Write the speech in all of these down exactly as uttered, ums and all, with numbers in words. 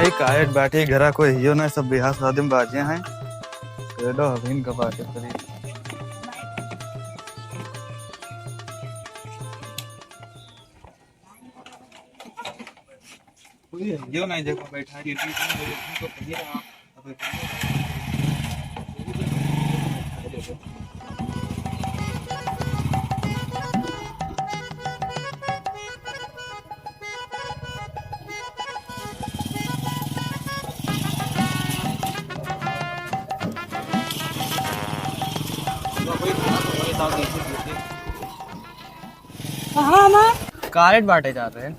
ए, काहे बाटे घरा कोई हियो ना, सब बियाह शादी में बाजे हैं। रेडो हबीन का बाटे करी। कोई हियो ना, देखो बैठा है, ये भी तो भैया। कहाँ ना? कारड बाटे जा रहे हैं।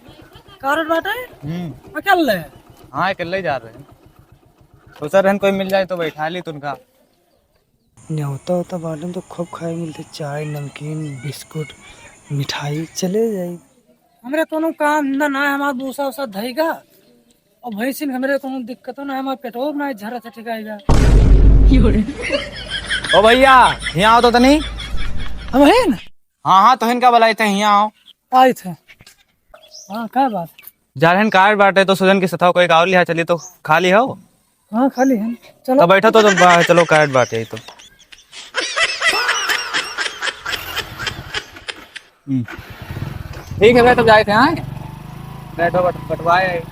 कारड बाटे? हम्म। अकेले? हाँ, अकेले ही जा रहे हैं। सोचा रहन कोई मिल जाए तो बैठा ली तुनका। न्योता होता बाटन तो खूब खाए मिलते, चाय, नमकीन, बिस्कुट, मिठाई, चले जाई। हमरे कोनो काम धंधा ना है, हमार भूसा उसा धइगा और भैंसिन, हमरे कोनो दिक्कतो ना है, हमार पेटो ना है, झरा से ठिकाएगा। ओ भैया, यहाँ आओ तो तनी। हम है ना? हाँ, हाँ, तो इनका बुलाए थे, यहाँ आओ। आए थे। हाँ, का बात? जा रहे हैं, कारड बाटे, तो सुजन के सथवा कोई और लिहा चली, तो खाली हो? हाँ, खाली है। चलो। तो बैठो तो, तो बा-, चलो, कारड बाटे तो। हम्म। ठीक है, बैठो, जाए थे, हाँ? बैठो, बट-, बटवाए।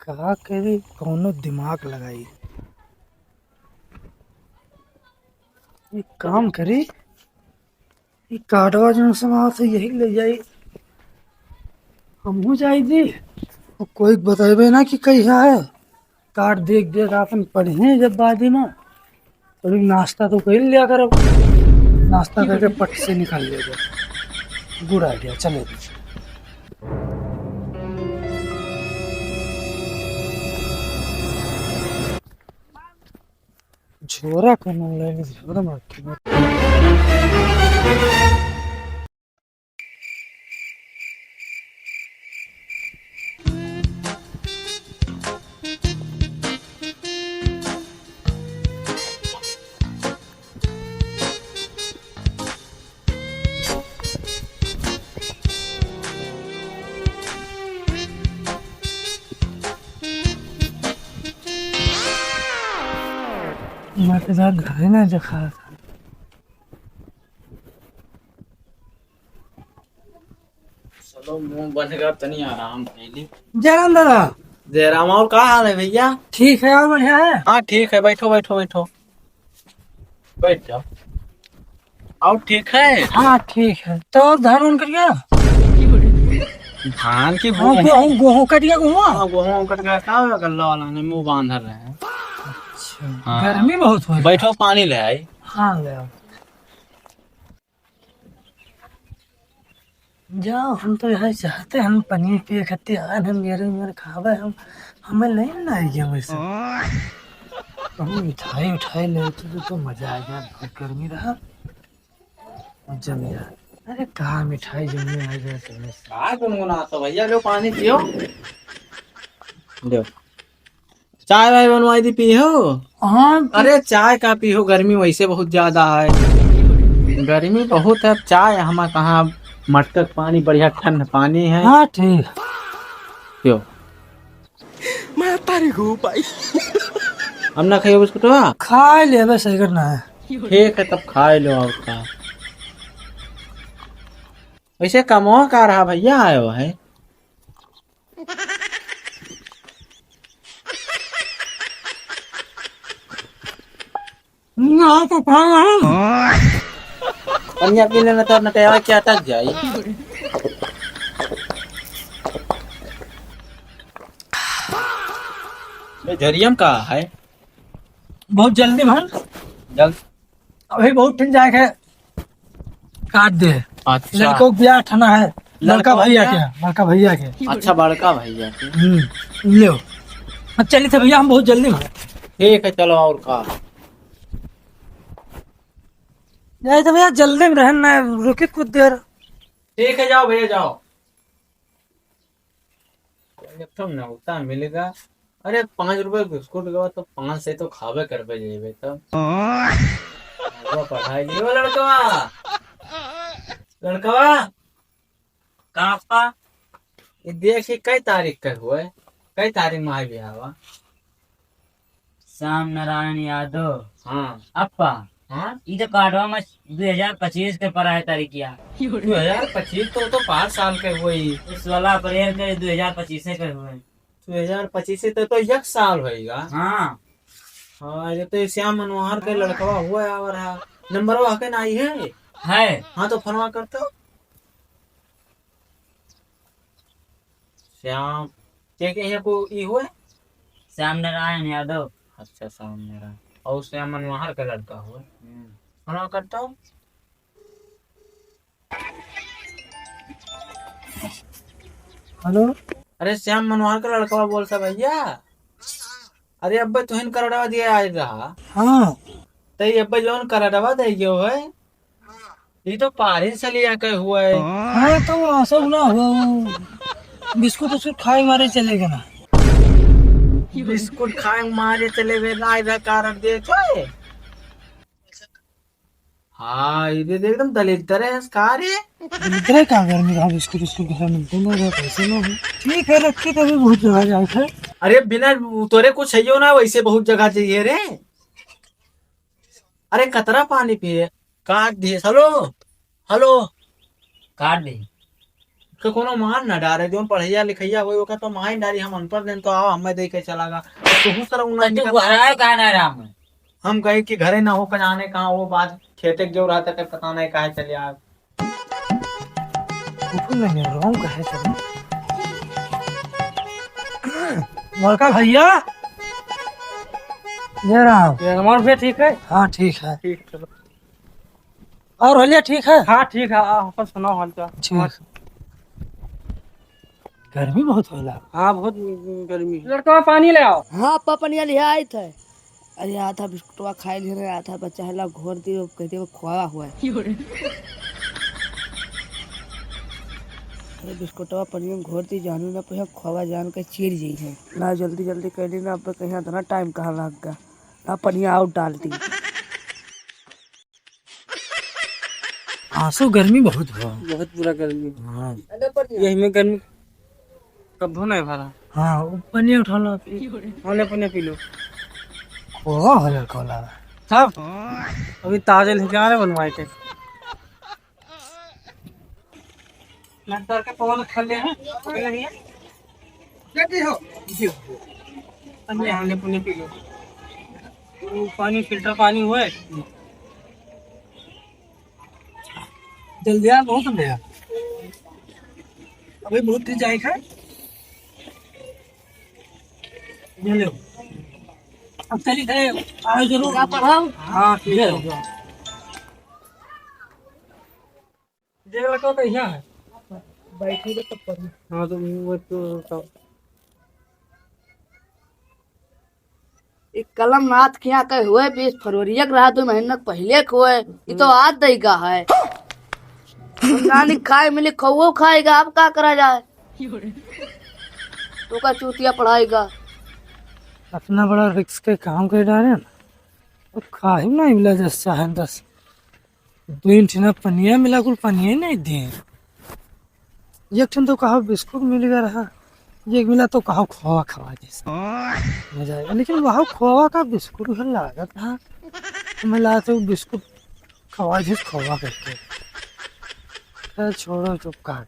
का करी, कौनो दिमाग लगाई। एक काम करी, ई कार्डवा जौन समाज से यही ले जाई, हमहू जाई दी। और कोई बतइबे ना कि कहिया है। कार्ड देख देख आपन पढ़िहे जब बादी में, तो नाश्ता तो कर लिया करब, नाश्ता करके पट से निकल लेबे। गुड आइडिया, चले। झोरा कोनो ले ली, झोरा में रखी। मैं तो जा घरे ना देखा था। चलो, मुंह बंद कर, तनी आराम कर ली। जयराम दादा। जयराम, और का हाल है भैया? ठीक है, और बढ़िया है? हाँ, ठीक है, बैठो, बैठो, बैठो। बैठ जाओ। और ठीक है? हाँ, ठीक है। तो और धान उन करिया? धान की हाँ, बोल है। गेहूं, गेहूं कटिया, गेहूं? हाँ, गेहूं कट गया, का हो गया? गल्ला वाला ने मुंह बांध रहे हैं। अच्छा, हाँ। गर्मी बहुत हो रही है। बैठो, पानी ले आई। हाँ, ले आओ। जाओ, हम तो यहाँ चाहते, हम पनीर पिए खातिर आए, हम मेरे मेरे खावे, हम, हमें नहीं ना आइए वैसे। हम मिठाई उठाई लेते तो, तो मजा आ गया, बहुत गर्मी रहा। जम गया। अरे कहाँ मिठाई जमने आ गया तुम्हें? का गुनगुनात हो भैया, लो पानी पियो। लो। चाय वाय बनवाई दी, पी हो? हाँ, पी- अरे चाय का पी हो, गर्मी वैसे बहुत ज्यादा है। गर्मी बहुत है, अब चाय हमार कहाँ, मटका के पानी, बढ़िया ठंड पानी है। हाँ, ठीक। पियो। मैं तारी को भाई। हम ना खाइयो बिस्कुटवा? खा लेबे, सही करना है। ठीक है, तब खा लो और का। वैसे कमवा का रहा भैया, आयो है? ना तो खाना है। पनिया पी लेना तो नटैया के अटक जाई। ये झरियम का है? बहुत जल्दी भर। जल्द। अभी बहुत ठिन जाए के काट दे। अच्छा। लड़कों को ब्याह ठाना है। लड़का लड़का भैया भैया? के, लड़का भैया के। अच्छा, बड़का भैया के। हम्म, लो। अब चली थे भैया, हम बहुत जल्दी में। ठीक है, चलो, और का। जाए तो भैया, जल्दी में रहन ना, रुके कुछ देर। ठीक है, जाओ भैया, जाओ। एक ठो नौता मिलेगा, अरे, पाँच रुपए बिस्कुट लेवा तो पाँच से तो खाबे करबे जेबे तब। वो पढ़ाई लिए, ओ लड़कवा, लड़कवा, का अप्पा? ये देखी, कई तारीख के हुए, कई तारीख में आए बियाहवा? श्याम नारायण यादव। हाँ। अप्पा, हाँ? ई तो कार्डवा में दो हजार पच्चीस के पड़ा है तारीखिया। दो हजार पच्चीस तो, तो पाँच साल के हुए ही। सोलह अप्रैल के दो हजार पच्चीस के हुए। दो हजार पच्चीस से तो, तो एक साल होइगा। हाँ। हाँ, ये तो श्याम मनोहर के लड़कवा हुआ है और है। नंबरवा हके नाई है? है। हाँ, तो फोनवा कर तो। श्याम, के, के यहाँ को ई हुए? श्याम नारायण यादव। अच्छा, श्याम नारायण। और श्याम मनोहर का लड़का हुए। हम्म। फोनवा कर तो। हेलो। अरे, श्याम मनोहर का लड़कवा बोल सा भैया? अरे, अब्बे तुहिन करड़वा दिया आए रहा। हाँ। तई अब्बे जौन करड़वा दे गयो है, ई तो पारिन से लिया के हुआ है। हाँ, तो ऐसा ना हुआ, वो बिस्कुट उस्कुट खाए मारे चले गए ना। बिस्कुट खाए मारे चले गए, ना इधर कारण दे छोए। हाँ, ये दे, एकदम दलिद्दर है, का रे? दलिद्दर है का, गर्मी का बिस्कुट उस्कुट घर मिलते ना, वो कैसे ना हो। ठीक है, रखिए, तभी बहुत जगह जाए थे। अरे, बिना तोरे कुछ है ना, वैसे बहुत जगह चाहिए रे। अरे, कतरा पानी पिए, काट दिए। हेलो, हेलो। काट दे। तो कोनो मान ना डारे, जो पढ़ैया लिखैया होई, ओका तो माई डारी, हम अनपढ़ दिन तो आओ, हमें दे के चला गा। तो तू सर उन्हें तो तू निकल घरे आए का ना राम? हम कहे कि घरे ना हो, जाने कहाँ वो बात खेते के जो रहता, तो पता नहीं कहाँ चले आ। कुछ नहीं है, राम कहे चले। बड़का भैया। जय राम। जय राम, और भैया ठीक है? हाँ, ठीक है। ठीक, चलो। और भैया ठीक है? हाँ, ठीक है। आ, अपन सुनाओ हाल चाल। ठीक। गर्मी बहुत होला। हाँ, बहुत गर्मी है। लड़का, पानी ले आओ। हाँ, अप्पा, पनिया ले आइत है। अरे, आधा बिस्कुटवा खाए ले रहे, आधा बचा है, ला घोर दियो, कह दियो खोआ हुआ है। अरे, बिस्कुटवा पनिया में घोर दी, जानू ना, पनिया खोआ जान के चीर जाई है। ला, जल्दी, जल्दी कर ली ना, अब कहीं इतना टाइम कहाँ लग गया। ला, पनिया और डाल दी। आंसू गर्मी बहुत हो। बहुत बुरा गर्मी। हाँ। यही में गर्मी कब्बो नहीं भरा। हाँ, वो पनिया उठा लो। हाँ, ले पनिया पी लो। खोआ हो लड़का वाला। सब? अभी ताजे लेके आ रहे बनवाए के। मैं सर के पवन खा ले हैं। पकड़ नहीं है। क्या की हो? जी। पनिया, हाँ, ले पनिया पी लो। वो पानी फिल्टर पानी हुए। जल्दी आ, बहुत समय है। अभी बहुत दिन जाए खाए। ये लो। अब चली थे, आओ जरूर। का पढ़ाओ? हाँ, ठीक है। ये लड़का तो यहाँ है। बैठे तो तब पढ़ी। हाँ, तो वो तो, तो ई कलम नाथ के यहाँ के हुए, बीस फरवरी के रहा, दो महीना पहले के हुए, ई तो आज दई का है। नानी खाए मिली, खौओ खाएगा, अब का करा जाए? तो का चूतिया पढ़ाएगा। इतना बड़ा रिस्क के काम कर डारे ना, तो काहे ना मिला जस चाहे दस। दो ठिना पनिया मिला, कुल पनिया ही नहीं दे। एक ठिन तो कहा बिस्कुट मिल गया रहा, एक मिला तो कहा खोआ खवा जैसे। मजा आएगा, लेकिन वहाँ खोआ का बिस्कुट घर लागत था, तो मैं लाते वो बिस्कुट खवा जैसे खोआ करके। खैर छोड़ो, चुप कर।